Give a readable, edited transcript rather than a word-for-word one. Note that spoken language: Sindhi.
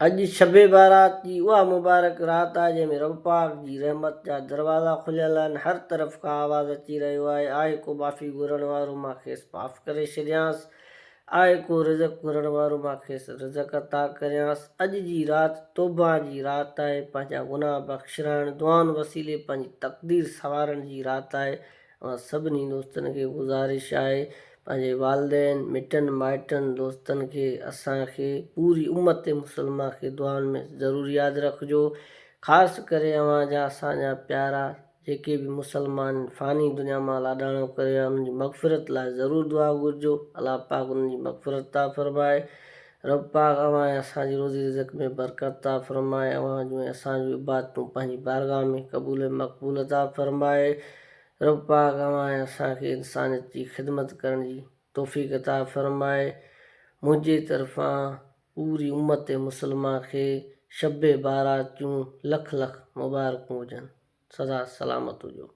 اڄ شب بارات جي اها مبارڪ رات آهي جنهن ۾ رب پاڪ جي رحمت جا دروازا کليل آهن، هر طرف کان آواز اچي رهيو آهي، آهي ڪو معافي گهرڻ وارو مان کيس معاف ڪري ڇڏيانس، آهي ڪو رزق گهرڻ وارو مان کيس رزق عطا ڪريانس. اڄ جي رات توبه جي رات آهي، پنهنجا گناهه بخشرائڻ، دعائن وسيلي پنهنجي تقدير سنوارڻ جي رات آهي، اوهان سڀني دوستن کي گذارش آهي پنهنجي والدين، مٽن مائٽن، دوستن کي، اسان کي، پوري امت مسلمه کي دعائن ۾ ضرور ياد رکجو. خاص ڪري اوهان جا اسان جا پيارا جيڪي به مسلمان فاني دنيا مان لاڏاڻو ڪري ويا انهن جي مغفرت لاء ضرور دعا گهرجو. الله پاڪ انهن جي مغفرت عطا فرمائي. رب پاڪ اوهان ۽ اسان جي روزي رزق ۾ برڪت عطا فرمائي. اوهان جون ۽ اسان جون عبادتون پنهنجي بارگاهه ۾ قبول ۽ مقبول عطا فرمائي. رب پاڪ اوهان ۽ اسان کي انسانيت جي خدمت ڪرڻ جي توفيق عطا فرمائي. منهنجي طرفان پوري امت مسلمه کي شب بارات جون لک لک مبارڪون هجن. سدا سلامت هجو.